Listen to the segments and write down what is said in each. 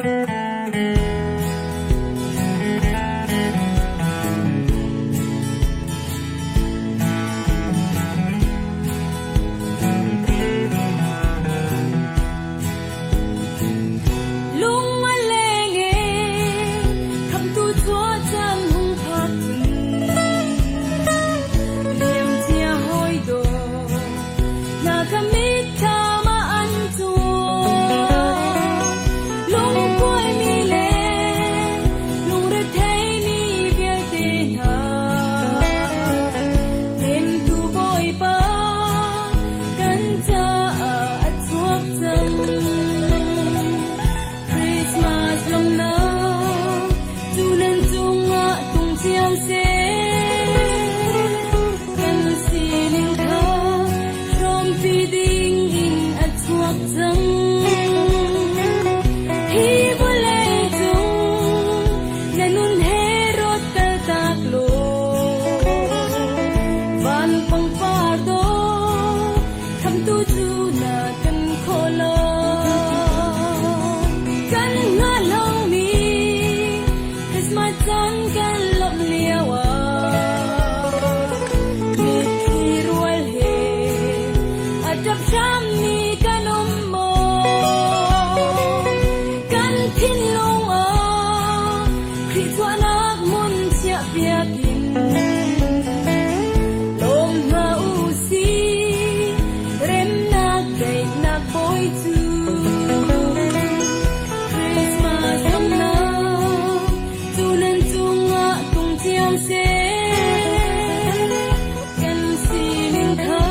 Lung a leng e, khamtu chuah caan hung phak cun. Liamcia hawi dawt hna ka mitthlam ah an cuang. Lungkuaimi le lungretheimi vialte hna, hnemtu Bawipa kan caah a chuak cang. Christmas lawmhnak cu nan cungah tlung cio seh. Kan sining kha hrawmpi ding in a chuak cang. Hi vawlei cung na nun he rawt kaltak law, van pangpar dawh khamtu cu na kan khawh lo. Kan hngalhlomi Christmas caan kan lawmh lio ah mitthli rual he a ṭap hrammi kan um maw? Kan thinlung ah Khrih chuahnak hmun chiahpiak in lawm hna u sih, remnak daihnak Bawi cu. Christmas lawmhnak cu nan cungah tlung cio seh. Kan sining kha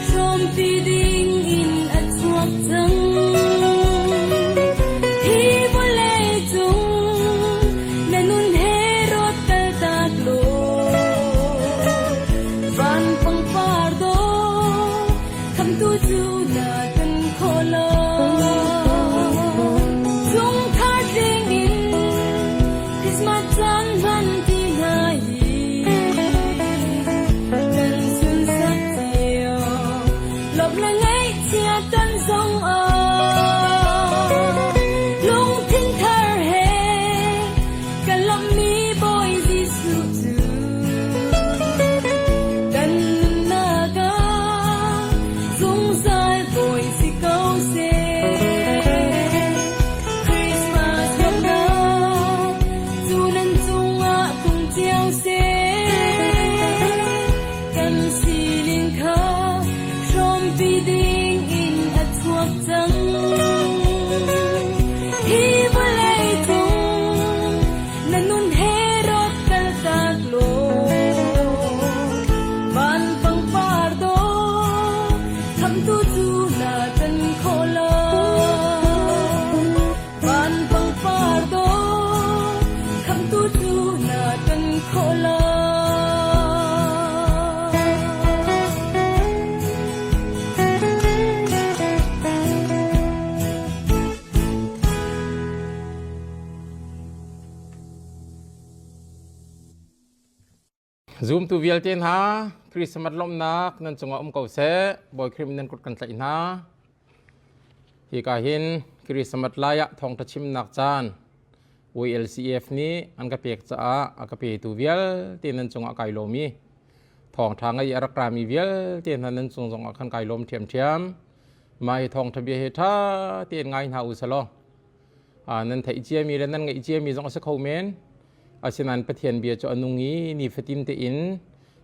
hrawmpi ding in a chuak cang. Hi vawlei cung na nun he rawt kaltak law, van pangpar dawh khamtu cu na kan khawh lo. Chungkhar tling in Christmas caan hman ti hna hi kan sunsak cio. Lawmh le ngaihchia ton zong ah lungthin thar he kan lawmhmi Bawi Jesuh cu kan nunnak ah zungzal Bawi si ko seh. Christmas lawmhnak cu nan cungah tlung cio seh. Kan sining kha hrawmpi ding in a chuak cang. Hi vawlei cung na nun he rawt kaltak law, van pangpar dawh khamtu cu na kan khawh lo. Van pangpar dawh khamtu cu na kan khawh lo. Zumtu vialte hna, Christmas lawmhnak nan cungah um ko seh. Bawi Khrih nan kut kan tlaih hna. Hika hin Christmas lai ah thawngṭha chimnak caan YLCF nih an ka pek caah a ka petu vialte nan cungah kai lawm i thawngṭha ngei a rak rami vialte hna nan cung zongah khan kai lawm ṭhiamṭhiam. Mah hi thawngṭha bia hi ṭha tein ngai hna u selaw nan theih ciami le nan ngeih ciami zong a si kho men. Asinain Pathian bia cu a nung i nifatin tein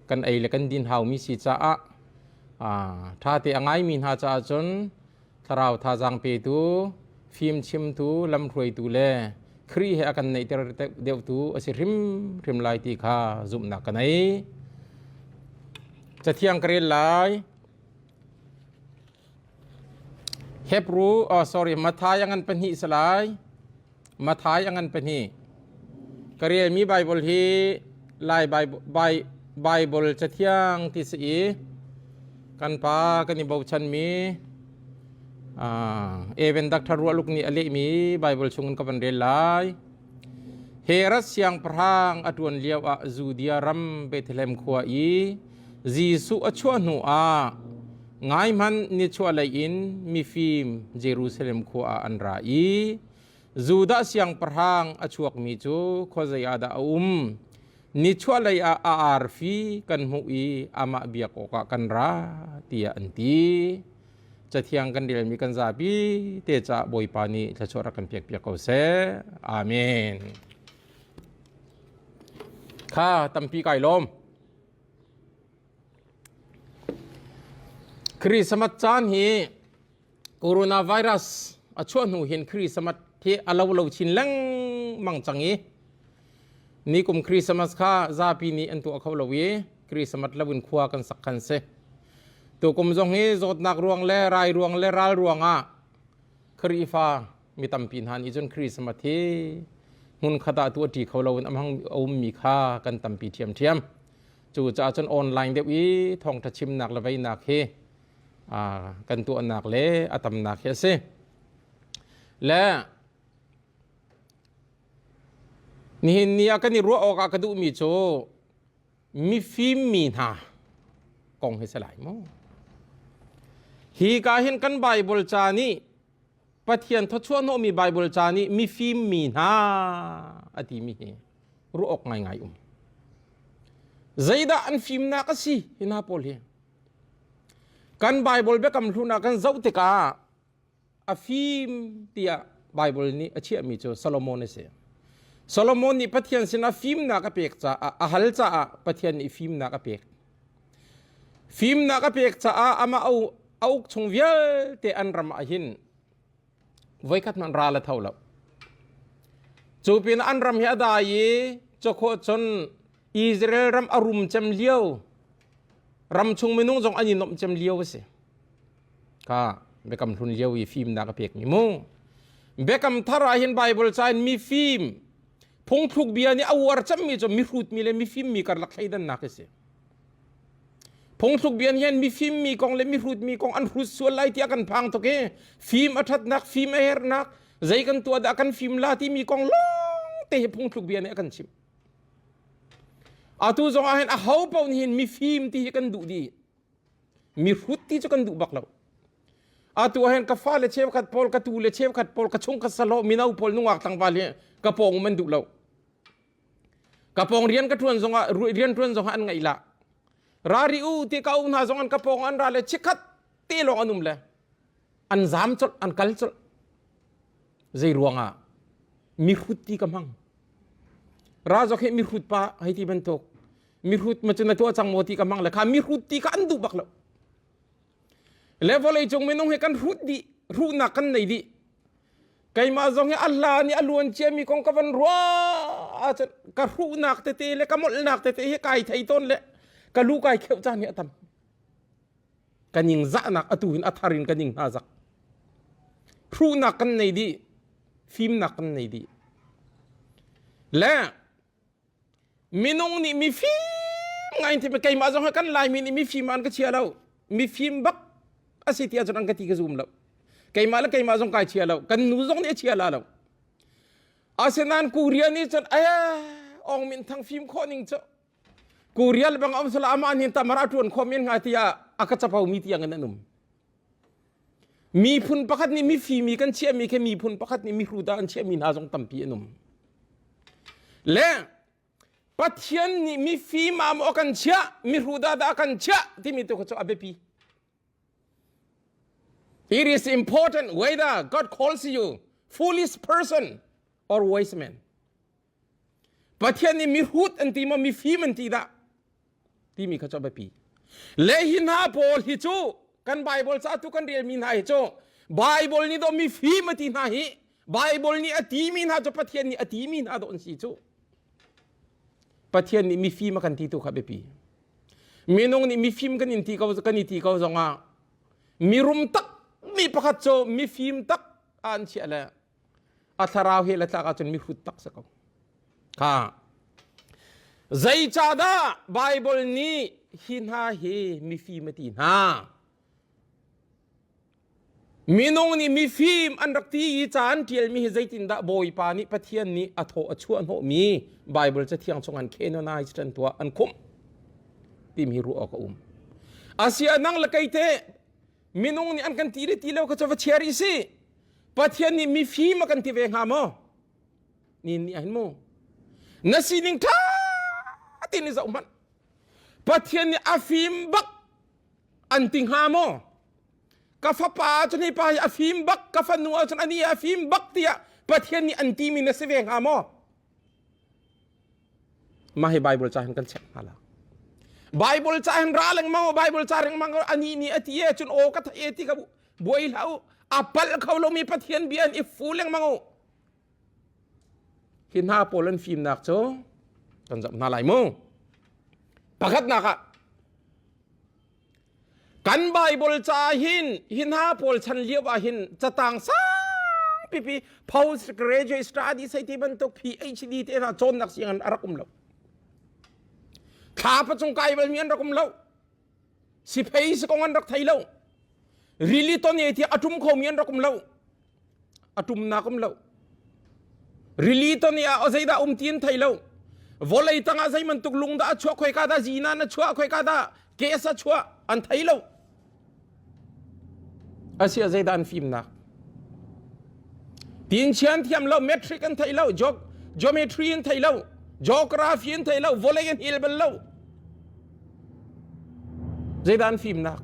kan ei le kan din haumi si caah ṭha te a ngaimi hna caah cun thlarau thazaang petu, fim chimtu, lamhruaitu le Khrih he a kan neihter deuhtu a si hrimhrim lai ti kha zumhnak ka nei. Cathiang ka rel lai. Hebrew, oh sorry, Matthai a ngan pahnih si lai. Matthai a ngan pahnih. Ka relmi Bible hi Lai Bible cathiang ti si i kan pa kan i bochanmi Evan Dr. Ruahluk nih a lehmi Bible chungin ka van rel lai. Herod siangpahrang a ṭuan lio ah Judea ram Bethlehem khua i Jesuh a chuah hnu ah ngai hmanh nichuahlei in mifim Jerusalem khua ah an ra i. Judah siangpahrang a chuakmi cu khuazei ah dah a um? Nichuahlei ah a arfi kan hmuh i amah biak awkah kan ra, tiah an ti. Cathiang kan relmi kan zapi te caah Bawipa nih thluachuah rak kan pekpiak ko seh. Amen. Kha tampi kai lawm. Christmas caan hi coronavirus a chuah hnu hin Christmas hi a lo lo chin lengmang cang i nikum Christmas kha zapi nih an tuah kho lo i Christmas lo in khua kan sak khan si. Tukum zong hi zawtnak ruang le rai ruang le ral ruangah Khrihfa mi tampi hna nih cun Christmas hi hmunkhat ah tuah ṭi kho lo in a hmang a ummi kha kan tampi ṭhiamṭhiam. Cucaah cun online deuh i thawngṭha chimnak le veinak hi kan tuahnak le a tamnak hi a si. Le nihin ni ah kan i ruah awk ah ka duhmi cu mifim mi hna kong hi si lai mu. Hi ka hin kan Bible ca nih Pathian thawchuah hnawhmi Bible ca nih mifim mi hna a timi hi ruah awk ngaingai um. Zeidah an fimnak a si hi hna pawl hi? Kan Bible biakam hlun ah kan zoh tikah a fim tiah Bible nih a chiahmi cu Solomon a si. Solomon nih Pathian sinah fimnak a pek caah a hal caah Pathian nih fimnak a pek. Fimnak a pek caah amah a uk chung vialte an ram ah hin voikhat hmanh ral a tho lo. Cu pin an ram hi a dai i cawkhawh cun Israel ram a rum cem lio ram chung minung zong an i nuamh cem lio a si. Ka biakam hlun lio i fimnak a pekmi mu. Biakam thar ah hin Bible ca in mifim phungthluk bia nih a uar cemmi cu mihrutmi le mifimmi karlak thleidannak a si. Phungthluk bia nih hin mifimmi kong le mihrutmi kong an hrut sual lai tiah kan phang tuk i fim a ṭhatnak, fim a herhnak, zei kan tuah dah kan fim la timi kong lawng te hi phungthluk bia nih a kan chimh. Atu zong ah hin aho paoh nih hin mifim ti hi kan duh dih. Mihrut ti cu kan duh bak lo. Atu ah hin ka fale cheukhat pawl, ka tu le cheukhat pawl, ka chung ka salo mino pawl nungak tlangval hi ka pawng um an duh lo. Ka pawng rian ka ṭuan zongah rian ṭuan zongah an ngaih la. Ra ri u ti ka um hna zong an ka pawng an ra le chikhat te lawng an um le an zam colh an kal colh. Zei ruangah mihrut ti ka hmang. Ra zok hi mihrut pa hei ti bantuk. Mihrut ma cu na tuah cang maw ti ka hmang le kha mihrut ti kha an duh bak lo. Le vawlei cung minung hi kan hrut dih, hruhnak kan nei dih. Keimah zong hi a hla nih a luan ciami kong ka van ruah ahcun ka hruhnak tete le ka molhnak tete hi kai thei tawn le ka lu kai kheuh caan hi a tam. Ka ning zahnak atu hin a thar in ka ning hna zak. Hruhnak kan nei dih, fimnak kan nei dih. Le minung nih mifim ngai in ti keimah zong hi kan Laimi nih mifim an ka chia lo. Mifim bak a si ti ahcun an ka ti ka zum lo. Keimah le keimah zong kai chia lo. Kan nu zong nih a chia la lo. Asinain Korea nih cun eh ong min thang fim khawh ning cu Korea le bang um sala ama nin tamar a tuan khom in nga tiah a ka capo mi tiang in an um. Miphun pakhat nih mifimi kan chiahmi khi miphun pakhat nih mihruda an chiahmi hna zong tampi an um. Le Pathian nih mifim ah maw kan chiah, mihruda dah kan chiah timi tu kha cu a biapi. It is important whether God calls you foolish person or wise man. Pathian nih mihrut an ti maw mifim an ti dah timi kha cu a biapi. Le hi hna pawl hi cu kan Bible ca tu kan relmi hna hi cu Bible nih dawh mifim a ti hna hi Bible nih a timi hna cu Pathian nih a timi hna dawh an si cu. Pathian nih mifim a kan ti tu kha biapi. Minung nih mifim kan in ti ko kan i ti ko zongah mirum tak mi pakhat cu mifim tak an chiah le a thlarau he le tlak ahcun mihrut tak si ko. Kha zeicahdah Bible nih hi hna hi mifim a ti hna? Minung nih mifim an rak ti i ca an ṭialmi hi zeitindah Bawipa nih Pathian nih a thaw a chuah hnawhmi Bible cathiang chung an canonize an tuah an khumh timi hi ruah awk a um. Asia nang le kei te minung nih an kan ti le ti lo kha cu va chia rih si. Pathian nih mifim a kan ti ve hnga maw? Ni ni ah hin mu. Na sining ṭha tein i zoh hmanh. Pathian nih a fim bak an ti hnga maw? Ka fapa cun hi pa hi a fim bak, ka fanu ah cun ani a fim bak tiah Pathian nih an timi na si ve hnga maw? Mah hi Bible ca hin kan check hna la. Bible ca hin ra lengmang Bible ca lengmang ani nih a ti e cun aw ka thei e ti ka buai hlah u. A palh kho lomi Pathian bia in i fu lengmang u. Hi hna pawl an fimnak cu kan zoh hna lai mu. Pakhatnak ah kan Bible ca hin hi hna pawl chan lio ah hin catang sang pipi post graduate study sei ti bantuk PhD te hna cawnnak sianginn a rak um lo. Thla pacung kai bal mi an rak um lo. Siphei si kong an rak thei lo. Rili ton e ti a tum kho mi an rak um lo. A tumnak um lo. Rili ton i ah zeidah um ti an thei lo. Vawlei tangah zei bantuk lung dah a chuah khoika dah zinan a chuah khoika dah gas a chuah an thei lo. Asia zeidah an fimnak. Tin chian thiam lo, metric an thei lo, geometry an thei lo, geography an thei lo, vawlei an hil bal lo. Zeidah an fimnak?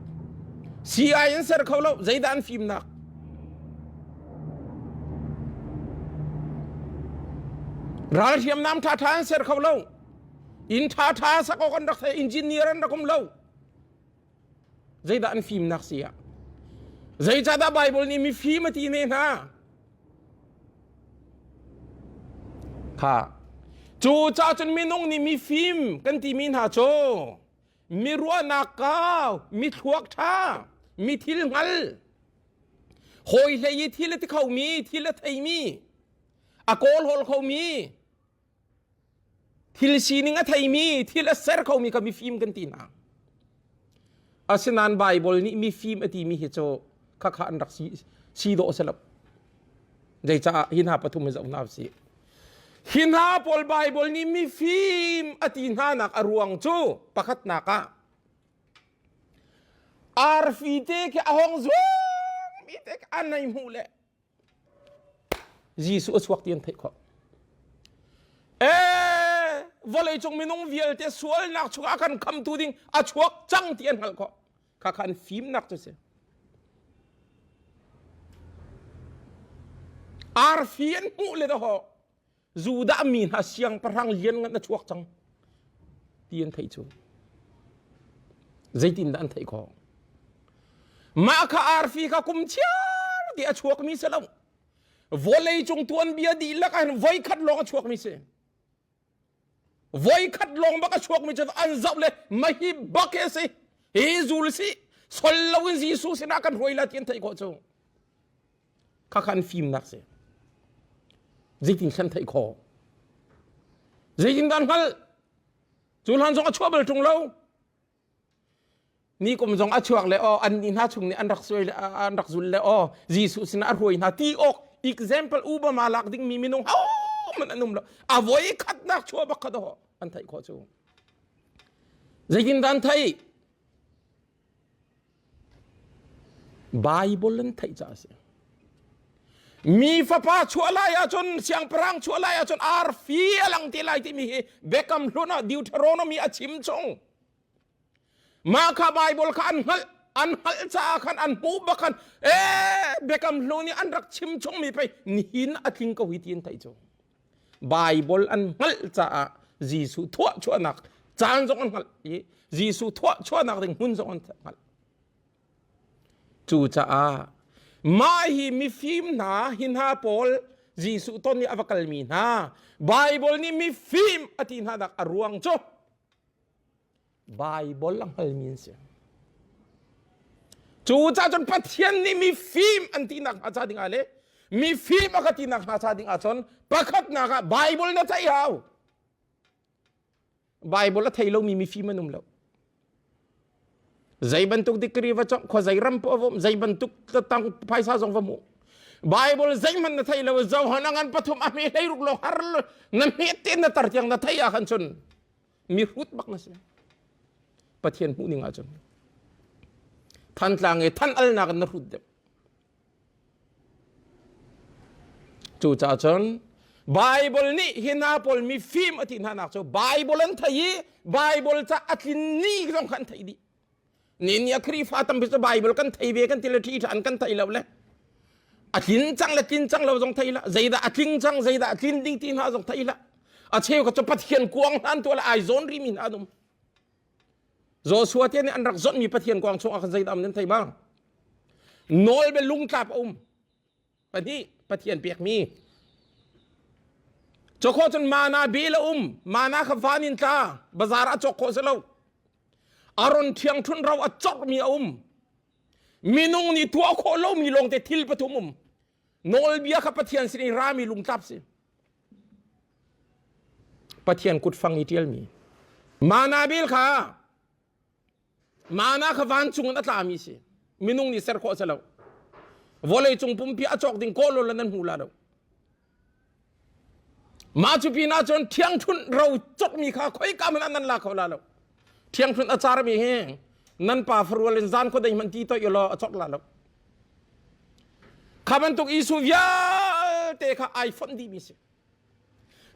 CI an ser kho lo, zeidah an fimnak? Ral hriamnam ṭhaṭha an ser kho lo. Inn ṭhaṭha sak awk an rak thei, engineer an rak um lo. Zeidah an fimnak si ah? Zeicahdah Bible nih mifim a ti ne hna? Kha. Cu ca cun minung nih mifim kan timi hna cu mi ruahnak kau, mi thluak ṭha, mi thil hngal, hawi hlei i thil a ti khomi, thil a theimi, a kawl hawl khomi, thil sining a theimi thil a ser khomi kha mifim kan ti hna asinain Bible nih mifim a timi hi cu khakha an rak si si dawh si lo zeicaah hi hna pathum hi zoh hna usih hi hna pawl Bible nih mifim a ti hna nak a ruang cu pakhatnak ah arfi te khi a hong zuang mi te khi an nei hmuh le Jesuh a chuak ti an theih khawh. Ee, vawleicung minung vialte sualnak chungah a kan khamtu ding a chuak cang ti an hngalh khawh. Kha kha an fimnak cu si. Arfi an hmuh le dawh Judah mi hna siangpahrang lian ngan a chuak cang ti an theih cu. Zeitindah an theih khawh? Mah kha arfi kha kum chiar ti a chuakmi si lo. Vawlei cung tuanbia dihlak ah hin voikhat lawng a chuakmi si. Voikhat lawng bak a chuakmi cu an zoh le mahi bak hi a si. Hi zul si. Sol loin Jesuh sinah kan hruai la ti an theih khawh cu. Khakha an fimnak si. Zeitin khan theih khawh? Zeitin dah hngalh? Cu hlan zong a chuah bal ṭung lo. Ni kum zong a chuak le aw an ni hna chung nih an rak suai le an rak zul le aw Jesuh sinah a hruai hna ti awk example Obama lak ding mi minung ho man an um lo. A voi khatnak chuah bak kha daw an theih khawh cu. Zeitin dah an theih? Bible an theih caah a si. Mi fapa chuah lai ahcun siangpahrang chuah lai ahcun arfi a lang te lai timi hi Biakam Hlun ah Deuteronomy a chim chung. Mah kha Bible kha an hngalh an hngalh caah khan an hmuh bak khan ee Biakam Hlun i an rak chim chungmi pei nihin a tling ko hi ti an theih cu. Bible an hngalh caah Jesuh thuah chuahnak caan zong an hngalh i Jesuh thuah chuahnak ding hmun zong an hngalh. Cucaah mah hi mifim hna hi hna pawl Jesuh ton i a va kalmi hna Bible nih mifim a ti hna nak a ruang cu Bible a hngalmi an si. Cucaah cun Pathian nih mifim an tinak hnga ca dingah le mifim a ka tinak hnga ca dingah cun pakhatnak ah Bible na theih hau. Bible a thei lomi mifim an um lo. Zei bantuk degree va cawk, khua zei ram poah va um, zei bantuk tang phaisa zong va hmu. Bible zeihmanh na thei lo, Johan a ngan pathum a hme hlei ruk lo har na hmet te na tar tiang na thei ah khan cun mi hrut bak na si pathian hmuh ning ahcun thantlang i than alnak in na hrut deuh. Cucaah cun Bible nih hi hna pawl mifim a ti hna nak cu Bible an thei i Bible ca a tlin ni zong kha an theih dih. Ni ni a Khrihfa tampi cu Bible kan thei ve kan ti le ṭhi ṭhan kan thei lo le a tlin cang le tlin cang lo zong thei la zeidah a tling cang zeidah a tlin ding ti hna zong thei la a cheu ka cu Pathian kuang hlan tu le ai zawn ri mi hna an um Joshua te nih an rak zawnh mi Pathian kuang chung ah khan zeidah um nan thei bang nawl be lungtlap a um pahnih Pathian pekmi cawkho cun mana bel a um mana kha van in tla bazar ah cawk khawh si lo aron thiang thun ro a corhmi a um minung nih tuah khawh lomi lawngte thil pathum um nawlbia kha Pathian sin i rami lungtlap si Pathian kutfang i ṭialmi mana bel kha Mana kha vancung in a tlami si. Minung nih ser khawh si lo. Vawlei cung pumpi a cawk ding kawl nan hmu la lo. Mah cu pin ahcun thiangthunh ro cawkmi kha khoika hmanh ah nan la kho la lo. Thiangthunh a carmi hi nan pa farual in zan khuadei hmanh ti toih law a cawk la lo. Kha bantuk Isu vialte kha ai fonh dihmi si.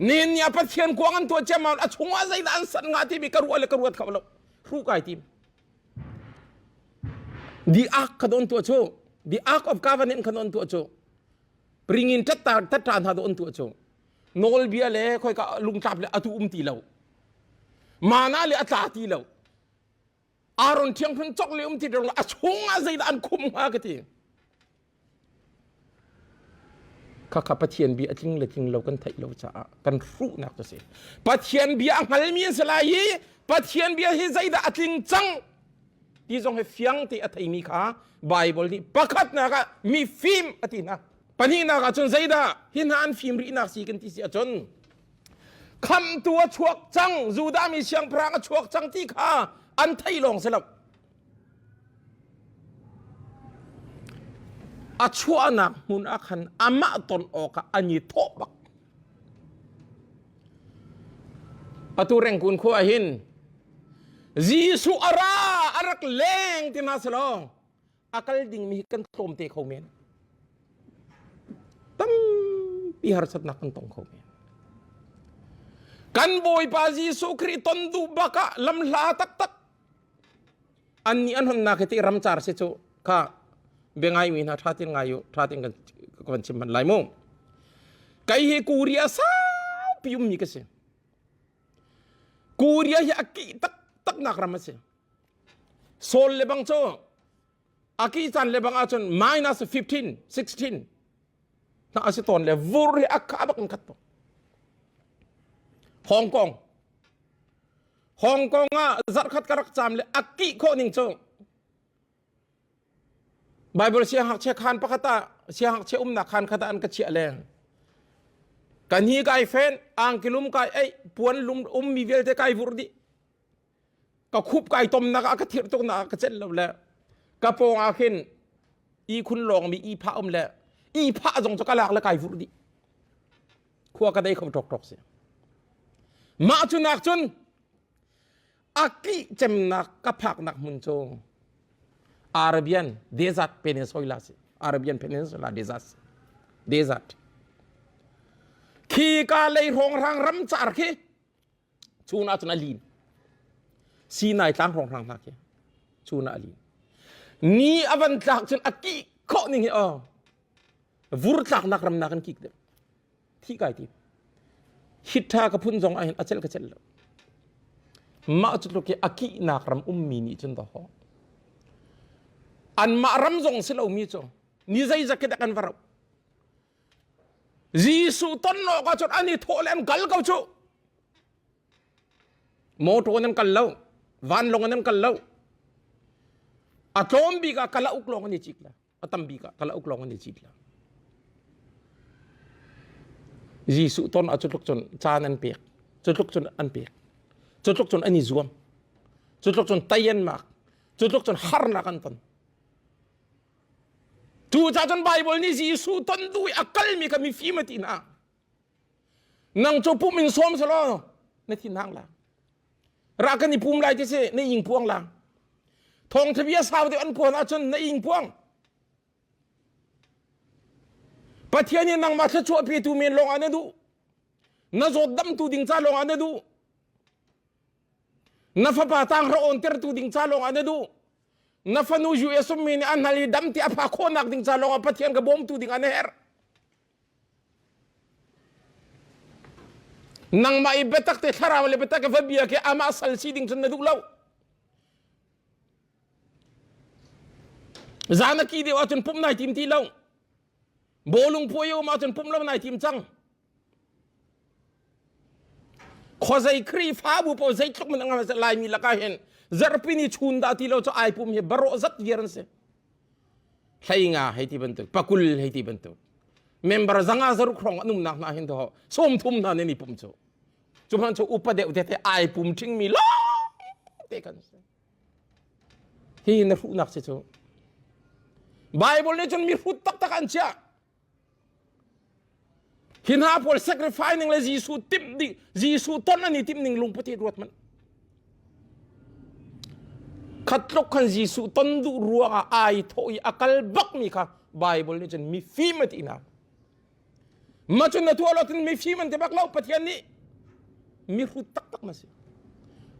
Nihin ni ah Pathian kuang an tuah ciammam a chungah zeidah an sanh nga timi ka ruah le ka ruat kho lo. Hruh kai tim. The Ark kha don tuah cu. The Ark of Covenant kha don tuah cu. Ringin tatta tatta hna don tuah cu. Nawlbia le khoika lungtlap le atu um ti lo. Mana le a tla ti lo. Aaron thiangphun cok le um ti lo. A chungah zeidah an khum hnga ka ti. Khakha Pathian bia a tling le tling lo kan theih lo caah kan hruhnak cu si. Pathian bia a hngalmi an si lai i Pathian bia hi zeidah a tling cang ti zong hi fiang te a theimi kha Bible nih pakhatnak ah mifim a ti hna. Pahnihnak ah cun zeidah hi hna an fim rihnak si kan ti si ahcun khamtu a chuak cang Judah mi siangpahrang a chuak cang ti kha an thei lawng si lo. A chuahnak hmun ah khan amah ton awkah an i thawh bak. Atu Rengkun khua ah hin Jesuh a ra a rak leng ti hna selaw a kal dingmi hi kan tlawmte kho men. Tampi harsatnak kan tong kho men. Kan Bawipa Jesuh Khrih ton duh bak ah lamhla taktak Annih an honnak hi ti ramcar si cu kha bia ngai mi hna tha tin ngai u tha tin kan kan chim hman lai mu. Kai hi Korea saupi ummi ka si. Korea hi a kih tak tak nak ram a si. Seoul le bang cu a kih caan le bang ahcun minus 15, 16 na a si tawn le vur hi a kha bak in khat to. Hong Kong Hong Kong ah zarhkhat ka rak caam le a kih khawh ning cu Bible siangngakchia khaan pakhat ah siangngakchia umnak khaan khat ah an ka chiah leng. Kan hi kai fen, angkilum kai ei, puan lum ummi vialte kai vur dih. Ka khup kai tomnak ah ka thirh tuk nak ah ka celh lo le ka pawng ah khin i khun lawng mi i phah um le i phah zong cu ka lak le kai vur dih. Khua ka dei kho ṭawk ṭawk si. Mah cu nak cun a kih cemnak ka phaknak hmun cu Arabian Desert Peninsula si. Arabian Peninsula Desert. Desert. Khi ka lei hrawnghrang ram car khi chun ah cun a lin. Sinai tlang hrawnghrang hna khi chun ah a lin. Ni a van tlak cun a kih khawh ning hi aw. Vur tlaknak ram nak an kik deuh. Thi kai ti. Hit tha ka phun zong ahhin a cel ka cel lo. Mah cu tluk i a kihnak ram ummi nih cun daw. Anmah ram zong si lomi cu ni zeizat khi dah kan va rauh. Jesuh ton awk ah cun an i thawh le an kal ko cu. Motor in an kal lo, vanlawng in an kal lo. A tlawm bik ah kalauk lawng an i cik la. A tam bik ah kalauk lawng an i cit la. Jesuh ton ah cutluk cun caan an pek. Cutluk cun an pek. Cutluk cun an i zuam. Cutluk cun tai an mak. Cutluk cun harnak an ton. Cucaah cun Baibal nih Jesuh ton duh i a kalmi kha mifim a ti hna. Nang cu pum in sawm selaw na thin hang la. Ra kan i pum lai ti si na ing puang la. Thawngtha bia sau deuh an puan ahcun na ing puang. Pathian nih nangmah thluachuah petu men lawng ah na duh. Na zawt damtu ding ca lawng ah na duh. Na fapa tang ra on tertu ding ca lawng ah na duh. Na fanu US ummi nih an hal i dam ti a pha khawhnak ding ca lawng ah Pathian ka bawmtu ding ah na herh. Nangmah i biatak te thlarau le biatak va bia ke amah sal si ding cun na duh lo. Zan a ki deuh ahcun pumh nai tim ti lo. Bawlung puai um ahcun pumh lo nai tim cang. Khuazei Khrihfabu paoh zeitluk man ang Laimi lakah hin zarhpi ni chun dah ti lo cu ai pum hi barawh zat viar an si. Hlei nga hei ti bantuk, pakul hei ti bantuk. Member zanga zaruk hrong an umnak hna hin to sawm thum hna ne ni pum cu. Cu hman cu upa deuh te te ai pum ṭhingmi lawng te kan si. Hi na hruhnak si cu. Bible nih cun mi hrut taktak an chiah. Hi hna pawl sacrifice ning le Jesuh timh ding Jesuh ton an i timh ning lungput hi ruat hmanh. Khatluk khan Jesuh ton duh ruangah ai thawh i a kal bak mi kha Bible nih cun mifim a ti hna. Ma cun na tuah lo tin mifim an ti bak lo Pathian nih mihrut taktak na si.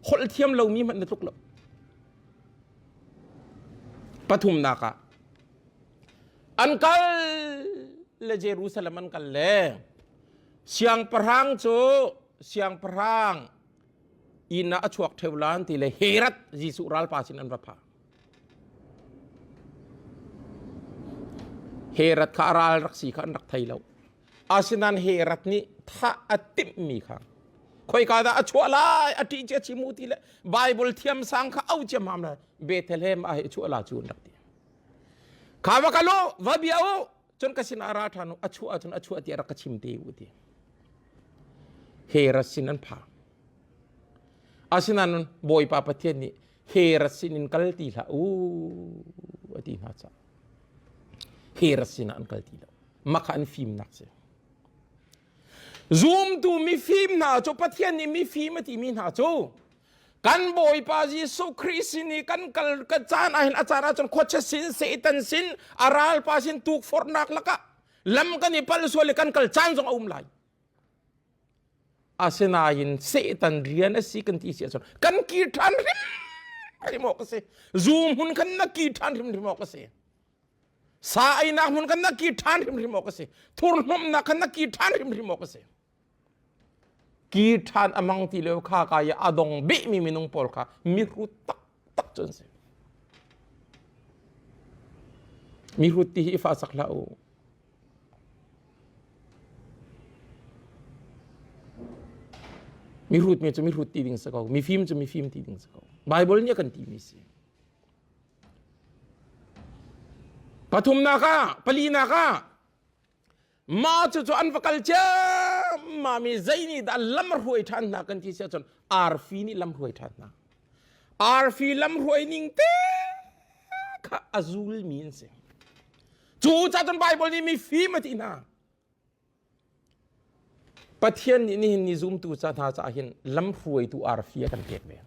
Holh thiam lomi hmanh na tluk lo. Pathumnak ah an kal le Jerusalem an kal le siangpahrang cu siangpahrang inn ah a chuak ṭheu lan ti le Herod Jesuh ralpa sin an va pha. Herod kha a ral rak si kha an rak thei lo. Asinain Herod nih thah a timhmi kha khoika dah a chuah lai a ṭih cia chimu ti le Bible thiam sang kha au ciammam lai Bethlehem ah hi chuah la cu an rak ti. Kha va kal u, va bia u, cun ka sinah ra ṭhan u, a chuah ahcun a chuah tiah rak ka chim te u ti. Herod sin an pha. Asinain Bawipa Pathian nih Herod sin in kal ti hlah u a ti hna caah Herod sinah an kal ti lo. Mah kha an fimnak si. Zumtu mifim hna cu Pathian nih mifim a timi hna cu kan Bawipa Jesuh Khrih sin i kan kal ka caan ahhin a caan ahcun khuachia sin Satan sin a ralpa sin tukforhnak lakah lam kan i pal sual i kan kal caan zong a um lai. Asinain Satan rian a si kan ti si ahcun kan kir ṭhan hrimhrim awk a si. Zu hmun khan na kir ṭhan hrimhrim awk a si. Sa einak hmun khan na kir ṭhan hrimhrim awk a si. Thurhnomhnak khan na kir ṭhan hrimhrim awk a si. Kir ṭhan a mang ti lio kha ka i a dong behmi minung pawl kha mihrut taktak cu an si. Mihrut ti hi i fahsak hlah u. Mihrut mi cu mihrut ti ding si ko. Mifim cu mifim ti ding si ko. Bible nih a kan timi si. Pathumnak ah, palinak ah, mah cucu an va kal ciammam i zei nih dah lam hruai ṭhan hna kan ti si ahcun arfi nih lam hruai ṭhan hna. Arfi lam hruai ning te kha a zulmi an si. Cu ca cun Bible nih mifim a ti hna. Pathian nih nihin ni zumtu ca hna caah hin lamhruaitu arfi a kan pek ve.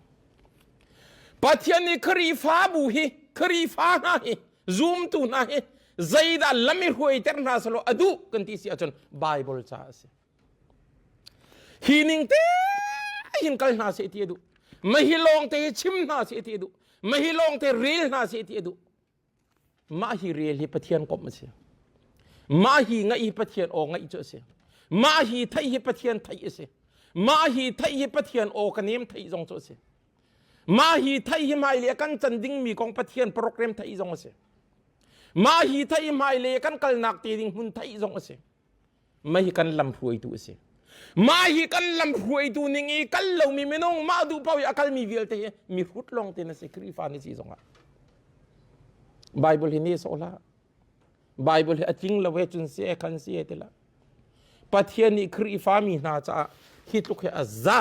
Pathian nih Khrihfabu hi Khrihfa hna hi zumtu hna hi zeidah lam i hruaiter hna selaw a duh kan ti si ahcun Bible ca a si. Hi ning te hin kal hna seh ti a duh. Mahi lawng te hi chim hna seh ti a duh. Mahi lawng te rel hna seh ti a duh. Mah hi rel hi Pathian komh a si. Mah hi ngaih hi Pathian aw ngaih cu a si. Mah hi theih hi Pathian theih a si. Mah hi theih hi Pathian aw ka nem theih zong cu a si. Mah hi theih hi hmailei kan can dingmi kong Pathian program theih zong a si. Mah hi theih hi hmailei kan kalnak te ding hmun theih zong a si. Mah hi kan lam hruaitu a si. Mah hi kan lam hruaitu ning i kal lomi minung mah duh paoh i a kalmi vialte hi mi hrut lawng te na si Khrihfa na si zongah. Bible hi ne sawh hlah. Bible hi a tling lo he cun si e khan si e ti lah. Pathian nih Khrihfa mi hna caah hi tluk hi a za.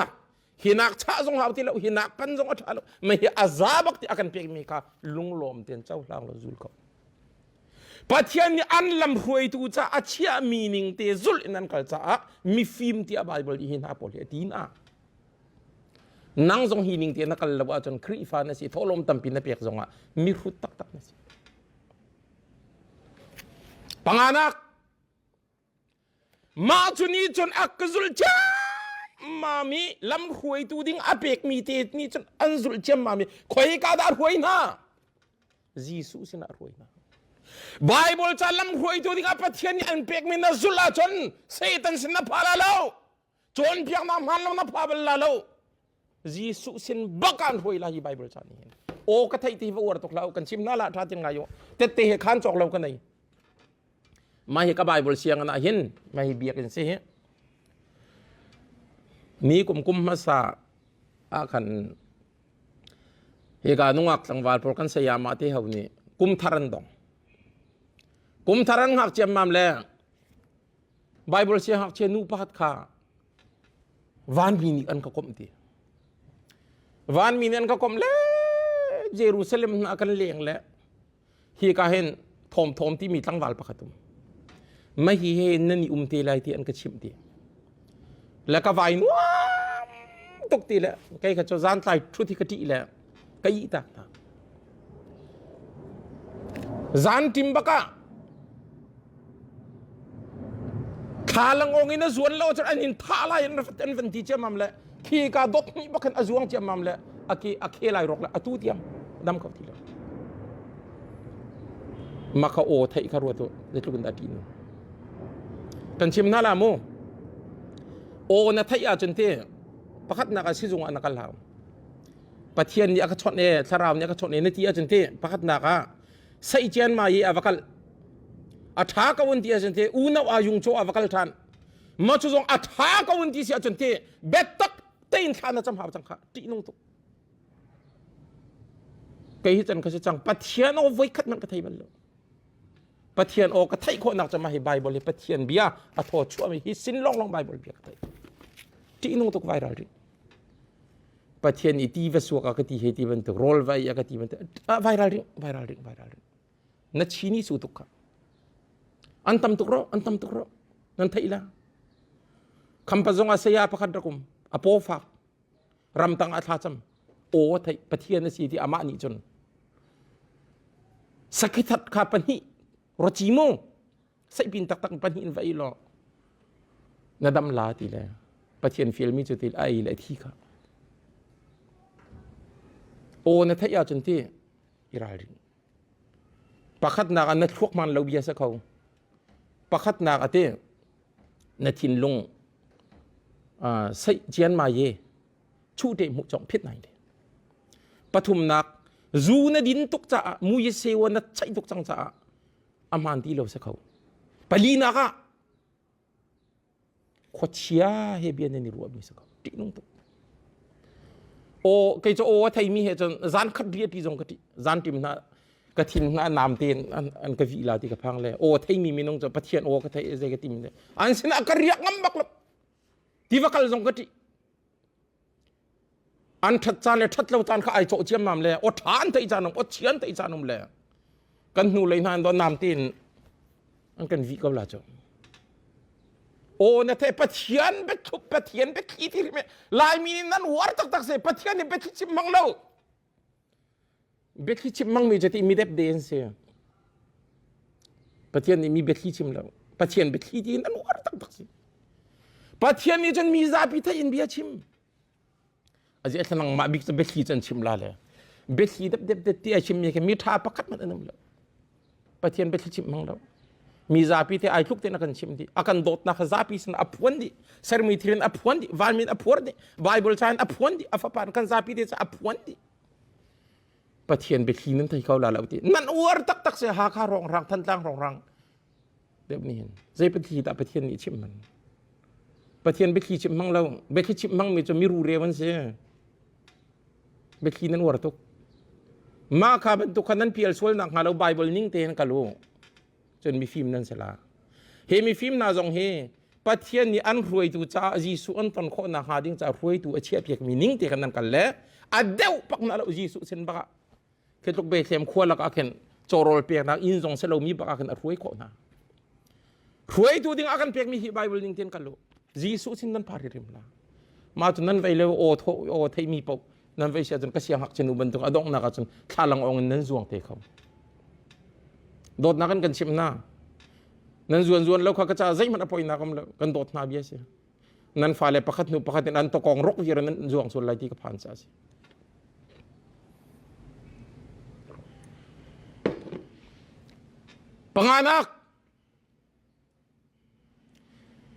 Hi nak chah zong hau ti lo, hi nak pan zong a ṭha lo. Mah hi a za bak ti a kan pekmi kha lunglawm tein cohlang law zul ko. Pathian nih an lam hruaitu ca a chiahmi ning te zulh in an kal caah mifim tiah Bible nih hi hna pawl hi a ti hna. Nang zong hi ning te na kal lo ahcun Khrihfa na si thawhlawm tampi na pek zongah mihrut taktak na si. Panganak. Mah cu nih cun a ka zulh ciammam i lamhruaitu ding a pekmi te nih cun an zulh ciammam i khoika dah a hruai hna? Jesuh sinah a hruai hna. Bible ca lamhruaitu dingah Pathian nih an pekmi na zulh ahcun Satan sin na pha la lo. Cawnpiaknak hmaan lo na pha bal la lo. Jesuh sin bak ah an hruai la hi Bible ca nih hin. Aw ka theih ti va uar tuk hlah kan chim na la tha tin ngai u. Tette he khan cawk lo ka nei. Mah hi ka Bible sianginn ah hin mah hi biakinn si hi. Ni kum kum hmasa ah khan hika nungak tlangval pawl kan sayama te ho nih kum thar an dong. Kum thar an ngak ciammam le Bible siangngakchia nu pakhat kha vanmi nih an ka komh ti. Vanmi nih an ka komh le Jerusalem hna kan leng le hi ka hin thawm thawm timi tlangval pakhat um. Ma hi he nan i um te lai ti an ka chimh ti. Le ka vai nuam tuk ti le kei kha cu zan tlai ṭhut hi ka ṭih le ka ih tak hna. Zan ṭim bak ah Thlalangawng in a zuan lo cun an in thah lai an an van ti ciammam le khi ka dot hnih bak khan a zuang ciammam le a ke a khe lai rok le atu tiang dam kho ti lo. Maka aw theih kha ruat u zeitluk in dah ṭih nu. Kan chim hna la mu. Aw na theih ahcun te pakhatnak ah sizung ah na kal hau. Pathian nih a ka chawnh e thlarau nih a ka chawnh e na ti ahcun te pakhatnak ah Seician ma i a va kal. A ṭha ko an ti ahcun te unau a yung chaw a va kal ṭhan. Ma cu zong a ṭha ko an ti si ahcun te biatak tein thla na cam hau cang kha ṭihnung tuk. Kei hi can ka si cang Pathian aw voikhat hmanh ka thei bal lo. Pathian aw ka theih khawhnak cu mah hi Bible hi Pathian bia a thaw chuahmi hi sin lawnglawng Bible bia ka theih. Ṭihnung tuk viral rih. Pathian i ti va suak a ka ti he ti bantuk rawl va ei a ka ti bantuk ah viral ring viral ring viral ring na chini su tuk kha an tam tuk ro an tam tuk ro nan theih la khampa zong ah saya pakhat rakum a paw fak ramtang a thla cam aw theih pathian a si ti amah nih cun sakithat kha pahnih rochi mu Saihpin taktak pahnih in va ei law na dam la ti le Pathian fialmi cu ti a ei le thi kha. Aw na theih ahcun ti i ralring. Pakhatnak ah na thluak man lo bia sa kho. Pakhatnak ah ti na thinlung saih cian ma ye chu te hmuh chong phit nai le. Pathumnak zu na din tuk caah mu ye sewa na chaih tuk cang caah a hmaan ti lo si kho. Palinak ah khuachia he bia nan i ruahmi si kho. Ṭihnung tuk. Aw kei cu aw a theimi he cun zan khat ri a ti zong ka ṭih. Zan ṭim hna ka thin hna nam tein an, an ka vih la ti ka phang le aw a theimi minung cu Pathian aw ka thei zei ka tim an sinah ka riak ngam bak lo. Tiva kal zong ka ṭih. An ṭhat caan le ṭhat lo caan kha ai cawh ciammam le aw ṭha an theih caan um aw chia an theih caan um le kan hnu lei hna in daw nam tein an kan vih ko la cu. Aw na the Pathian biathlup Pathian biathli ti hrim Laimi nih nan uar taktak se Pathian nih biathli chim hmang lo. Biathli chim hmangmi cu ti mi depde an si. Pathian nih mi biathli chim lo. Pathian biathli ti in an uar taktak si. Pathian nih cun mi zapi theih in bia chim. Azi a thlanang mah bik cu biathli cu an chim la le. Biathli dep dep dep ti a chimmi khi mi ṭha pakhat hmanh an um lo. Pathian biathli chim hmang lo. Mi zapi te ai tluk tein a kan chim dih. A kan dawtnak kha zapi sin a phuan dih. Sermi thil in a phuan dih. Vanmi in a phuar dih. Bible ca in a phuan dih. A fapa in kan zapi te ca a phuan dih. Pathian biathli nan thei kho la lo ti. Nan uar taktak si Hakha rongrang Thantlang rongrang deuh nih hin. Zei biathli dah Pathian nih chim man? Pathian biathli chim hmang lo. Biathli chim hmang mi cu mi rureu an si. Biathli nan uar tuk. Mah kha bantuk kha nan pial sual nak hnga lo Bible ning tein kal u. Cun mifim nan si la. Hi mifim hna zong hi Pathian nih an hruaitu caah Jesuh an ton khawh nak hnga ding caah hruaitu a chiahpiakmi ning te khan nan kal le a deuh pak na lo Jesuh sin bak ah khi tluk Bethlehem khua lak ah khin cawrawl peknak inn zong si lomi bak ah khin a hruai khawh hna. Hruaitu ding a kan pekmi hi Bible ning tein kal u. Jesuh sin nan phar hrim la. Mah cu nan vei le aw tho aw theimi paoh nan vei si ahcun ka sianghngakchia nu bantuk a donghnak ahcun thlalang ong in nan zuang te kho. Dawtnak in kan chimh hna. Nan zuan zuan lo kha ka ca zeihmanh a poinak um lo. Kan dawt hna bia si. Nan fale pakhat hnu pakhat in an tokong rok viar nan zuang sual lai ti ka phan ca si. Panganak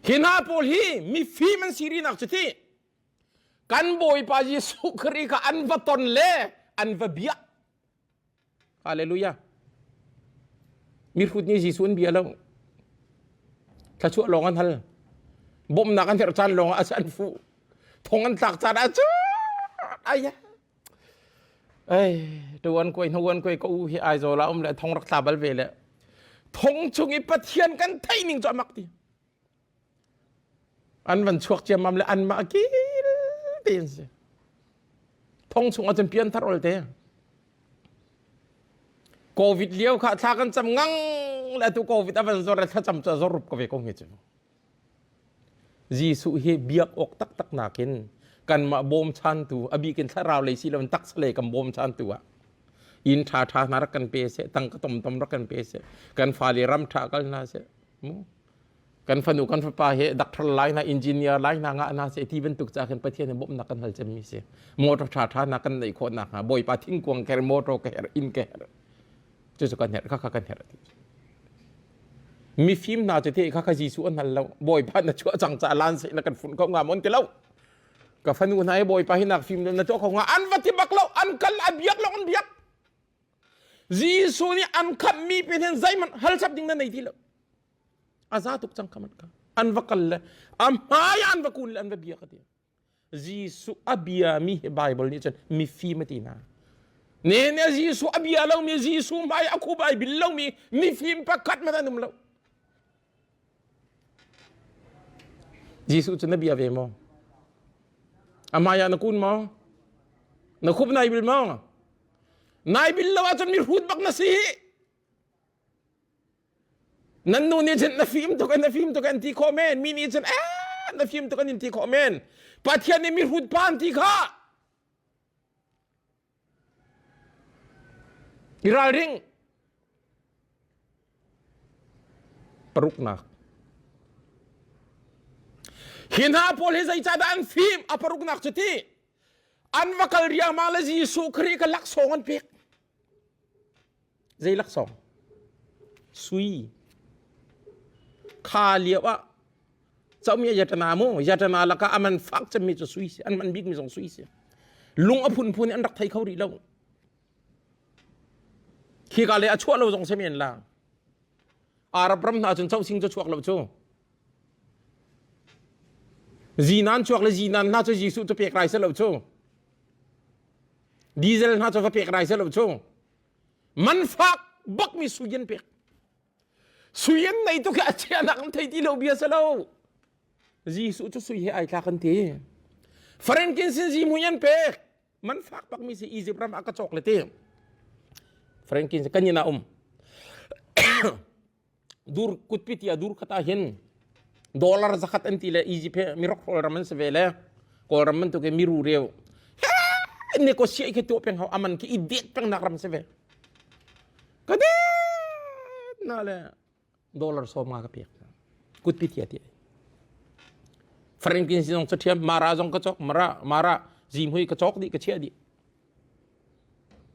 Hi hna pawl hi mifim an si rinak cu ti kan Bawipa Jesuh Khrih kha an va ton le an va biak. Hallelujah. Mihrut nih Jesuh an bia lo. Thluachuah lawng an hal. Bawmhnak an herh caan lawng ah an fuh. Thong an tlak caan ah cun ai Ei, tuan kuai hnuan kuai ka u hi Aizawl ah um le thong rak tla bal ve le thong chung i Pathian kan theih ning cu amak ti. An van chuak ciammam le an mah kil tein si. Thong chung ahcun pian thar ol te. Covid lio kha thla kan cam ngang le tu Covid a van zor le thlacam cu a zor rup ko ve ko nge cu. Jesuh hi biak awk taktak nakin kanmah bawmchantu a bikin thlarau lei si loin taksa lei kan bawmchantu ah inn ṭha ṭha hna rak kan pe seh tangka tomtom rak kan pe seh kan fale ram ṭha kal hna seh mu kan fanu kan fapa he doctor lai hna engineer lai hna ngah hna seh ti bantuk ca khin Pathian he bawmhnak kan hal cemmi si motor ṭha ṭha hna kan neih khawh nakhnga Bawipa thingkuang ka herh motor ka herh inn ka herh cucu kan herh khakha kan herh ti mifim hna cu te khakha Jesuh an hal lo bawipa na chuah cang ca lan seh na kan fun ko nga mon ti lo ka fanu hna i bawipa hi nak fim na tuah kho nga an va ti bak lo an kal a biak lo an biak Jesuh nih an khamh mi pe hin zeihmanh hal chap ding na nei ti lo a za tuk cang khaman ka an va kal le a hmai an va kun le an va biak ati Jesuh a biami hi Bible nih cun mifim a ti hna. Ne ne Jesuh a bia lomi Jesuh hmai a khup ai bil lomi mifim pakhat hmanh an um lo. Jesuh cu na bia ve maw? A hmai ah na kun maw? Na khup nai bil maw? Nai bil lo ahcun mi hrut bak na si. Nan nu nih cun na fim tuk na fim tuk an ti khawh men mi nih cun eh na fim tuk an in ti khawh men Pathian nih mihrut pa an ti kha i ralring paruknak hi hna pawl hi zeicahdah an fim a paruknak cu ti an va kal riangmang le Jesuh Khrih ka laksawng an pek Zei laksawng? Sui. Kha lio ah comi yatana mu yatana lakah a man fak cemmi cu sui si an man bikmi zong sui si lung a phunphun in an rak thei kho rih lo khika le a chuah lo zong semi an la Arab ram hna cun chosing cu chuak lo cu zinan chuak le zinan hna cu Jesuh cu pek rai se lo cu Diesel hna cu va pek rai se lo cu man fak bak mi sui an pek sui an nei tu khi a chiahnak an thei ti lo bia se lo Jesuh cu sui he ai thlak an ti Frankincense zihmui an pek man fak bak mi si Egypt ram ah ka cawk le ti Frankincense kan inn ah um dur kutpi tia dur khat ah hin dollar zakhat an ti le Egypt he mirok ram an si ve le Kawlram bantuk in miru reu ne ko siai khi tuah peng hau aman khi i det peng nak ram si ve ka det na le dollar som nga ka pek kutpi tia ti Franklin zong cu thiam mara zong ka cok mara mara zimhui ka cok di ka chia di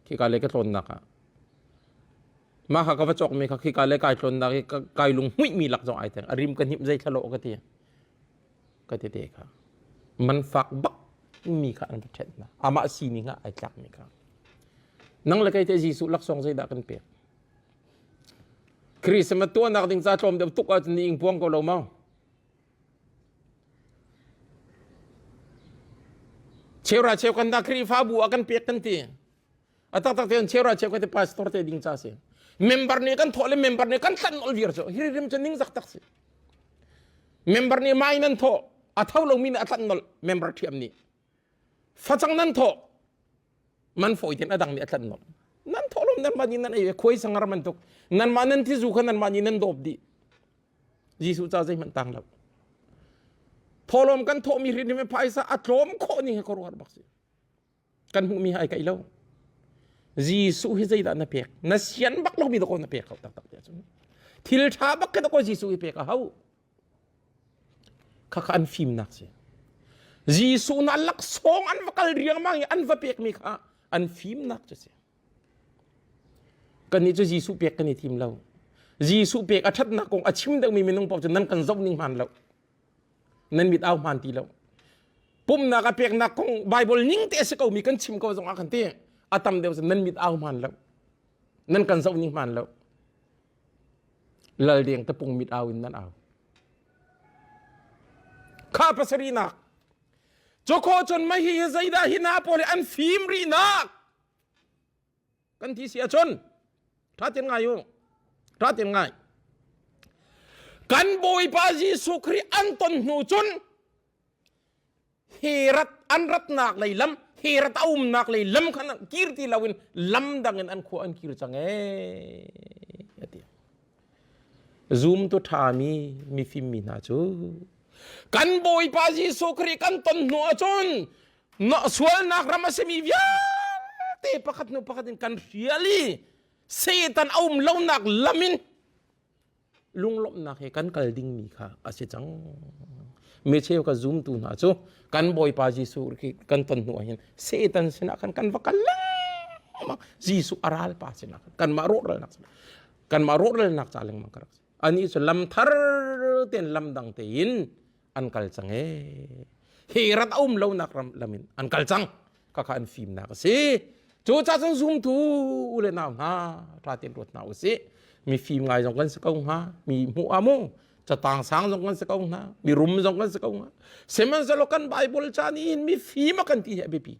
Khika le ka tlawnnak ah mah kha ka va cawkmi kha khika le kai tlawnnak i kai lung hmuihmi lak zong ai teng a rim ka hnimh zei thla lawh ka ti ka ti te kha man fak bak mi kha an va ṭhenh hna amah sining ah ai tlakmi kha nang le kei te Jesuh laksawng zeidah kan pek Christmas tuahnak ding ca tlawm deuh tuk ahcun ni ing puang ko lo maw Cheura cheu kan da Khrihfabu ah kan pek kan ti. A taktak te cheura cheu kan ti pastor te ding cha si. Member nih kan thawh le member nih kan tlan ol vir cu hi rim cu ning zak tak si. Member nih mai nan thawh a tho lo mi nih a tlan nol member thiam nih. Facang nan thawh man fawi ten a dang nih a tlan nol. Nan thawh lo nan mah nih nan ei khuai sangar man tuk. Nan mah nan thizu kha nan mah nih nan dawp dih. Jesuh ca zeihmanh tang lo. Thawlawm kan thawhmi hrin hi phaisa a tlawm khawh ning hi khuaruahhar bak si. Kan hmuhmi hai kai lo. Jesuh hi zeidah na pek? Na sian bak lomi dakaw na pek ko taktak ti ahcun. Thil ṭha bak khi ko Jesuh i pek a hau. Khakha an fimnak si. Jesuh na laksawng an va kal riangmang i an va pekmi kha an fimnak cu si. Kannih cu Jesuh pek kan i thim lo. Jesuh pek a ṭhatnak kong a chim deuhmi minung paoh cu nan kan zoh ning hmaan lo. Nan mit au hmaan ti lo. Pumnak a peknak kong Bible ning te a si komi kan chim ko zong ah kan ti. A tam deuh cu nan mit au hmaan lo. Nan kan zoh ning hmaan lo. Lal deng tapung mit au in nan au. Kha pasarihnak. Cukho cun mah hi zeidah hi na pawl hi an fim rihnak. Kan ti si ahcun ṭha ten ngai u. Ṭha ten ngai. Kan Bawipa Jesuh Khrih an ton hnu cun Herat an ratnak lei lam Herat a umnak lei lam khan kir ti loin lam dang in an khua an kir cang ee ati. Zumtu ṭhami mifim mi hna cu kan Bawipa Jesuh Khrih kan ton hnu ahcun sualnak ram a simi vialte pakhat hnu pakhat in kan hrial i Satan a um lonak lam in lunglawmhnak he kan kal dingmi kha a si cang. Mi cheu ka zumtu hna cu kan Bawipa Jesuh kan ton hnu ah hin Satan sinah khan kan va kal lengmang. Jesuh a ralpa sinah khan kanmah rawhralnak sinah kanmah rawhralnak ca lengmang ka rak si. Anih cu lam thar tein lam dang tein an kal cang ee. Hi rat a um lonak ram lam in an kal cang. Khakha an fimnak a si. Cu ca cun zumtu u le nau hna ṭha tein ruat hna usih. Mi fim ngai zong kan si ko hnga, mi hmuh ah mu catang sang zong kan si ko hnga, mi rum zong kan si ko hnga. Sihmanhsehlaw kan Bible ca nih hin mi fim a kan ti hi a biapi.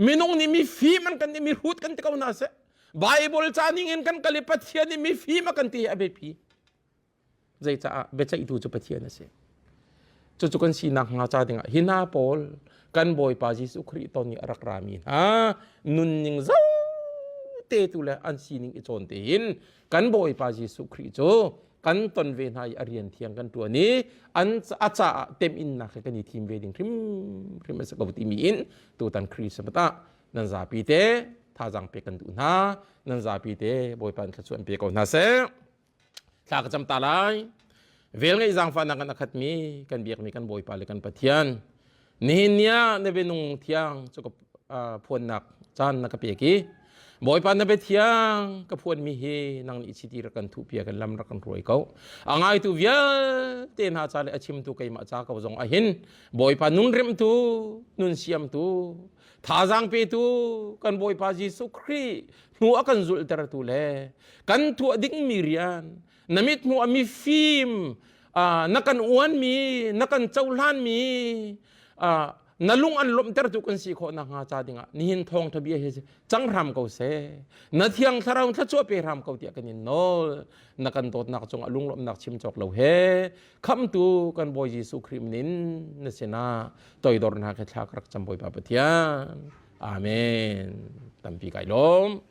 Minung nih mi fim an kan ti, mi hrut kan ti ko hna seh. Bible ca ning in kan kal i Pathian nih mi fim a kan ti hi a biapi. Zeicaah biaceihtu cu Pathian a si. Cucu kan sinak hnga ca dingah hi hna pawl kan Bawipa Jesuh Khrih ton i a rak rami hna nunning zo te tu le an sining i cawn tein kan Bawipa Jesuh Khrih cu kan ton ve hna i a rian thiang kan ṭuan i an a caah teminnak he kan i thim ve ding hrimhrim a si ko timi in tutan Christmas ah nan zapi te thazaang pek kan duh hna nan zapi te Bawipa in thluachuah in pe ko hna seh. Thla ka cam ta lai. Vel ngeih zaangfahnak in a khatmi kan biakmi kan Bawipa le kan Pathian. Nihin ni ah na bianung thiang cu ka phuannak caan na ka pek i Bawipa na bia thiang ka phuanmi hi nang nih chiti rak kan thuhpiak in lam rak kan hruai ko. A ngaitu vialte hna ca le a chimtu keimah ca ko zong ahin Bawipa nun remtu, nun siamtu, thazaang petu kan Bawipa Jesuh Khrih hnu a kan zulhtertu le kan tuah dingmi rian na mit hmuh a mifim na kan uanmi na kan cohlanmi na lung an lawmhtertu kan si khawh nakhnga ca dingah nihin thawngṭha bia hi cang hram ko seh na thiang thlarau thluachuah pe hram ko tiah kan in nawl na kan dawtnak cungah lunglawmhnak chim cawk lo he khamtu kan Bawi Jesuh Khrih min na sinah toidornak he thla ka rak cam Bawipa Pathian Amen. Tampi kai lawm.